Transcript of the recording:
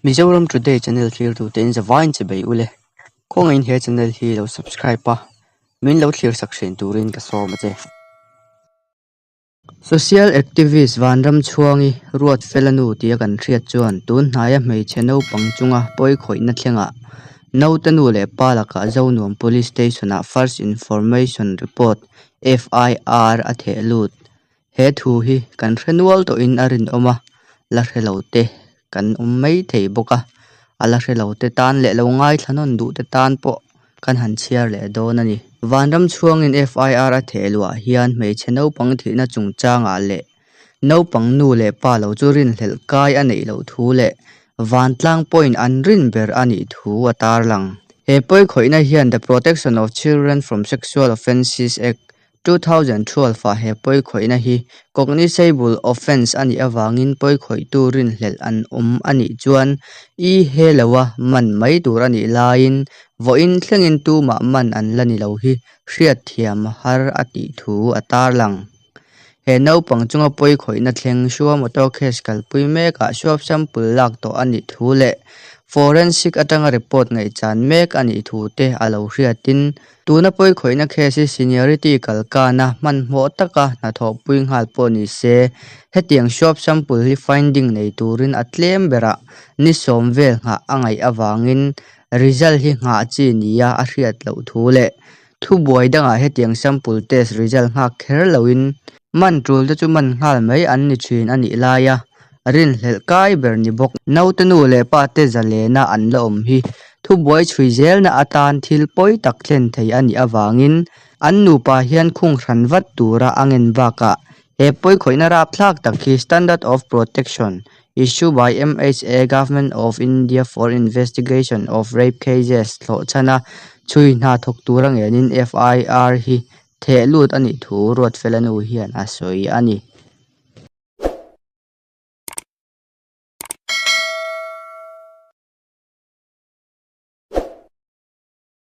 Mizoram Today channel thlirtute in zavaiin che bei ule. Khawngaihin he channel hi lo subscribe a, min lo thlir sak thin turin ka sawm a che. Social activist Vanramchhuangi Ruatfela nu tia kan hriat chuan tun hnaia hmeichhe naupang chunga pawi khawihna thlengah naute nu leh pa lakah Zonuam Police Station-ah First Information Report, FIR, a theh lut. He thu hi kan hre nual tawhin a rinawm a, la hre lo te kan awm mai thei bawk a, a la hre lo te tan leh lo ngaithla nawn duh te tan pawh kan han chhiar leh dawn a ni. Vanram chhuangin FIR a theh luah hian hmeichhe naupang thihna chungchangah leh naupang nu leh pa lo chu rinhlelh kai a neih loh thu leh vantlang pawhin an rin ber a nih thu a tarlang. He pawikhawihna hian The Protection of Children from Sexual Offences Act, 2012 ah he pawikhawihna hi cognizable offence a nih avangin pawikhawihtu rinhlelh an awm a nih chuan i he loa man mai tur a nih laiin vawiin thlengin tumah man an la ni lo hi hriatthiam har a tih thu a tarlang. He naupang chunga pawikhawihna thleng Shua motor case kalpui mekah swab sample lak tawh a nih thu leh forensic atanga report ngaihchan mek a nih thu te a lo hriatin Tuna pawikhawihna case hi seniority kalkana hmanhmawh taka hnathawhpui nghal pawh ni se, hetiang swab sample hi finding nei turin a tlem berah ni sawm vel nghah a ngaih avangin result hi nghah chi nia a hriat loh thu leh thubuai dangah hetiang sample test result nghak kher loin man tul te chu man nghal mai an ni thin a nih laia rinhlelh kai ber ni bawk. Naute nu leh pa te zalena an la awm hi thubuai chhui zelna atan thil pawi tak thlen thei a nih avangin an nupa hian khung hran vat tura a ngen bakah he pawikhawihna rapthlak tak hi Standard of Protection Issue by MHA Government of India for Investigation of Rape Cases thlawh chhana chhui hna thawk tura ngenin FIR hi theh lut a nih thu Ruatfela nu hian a sawi a ni.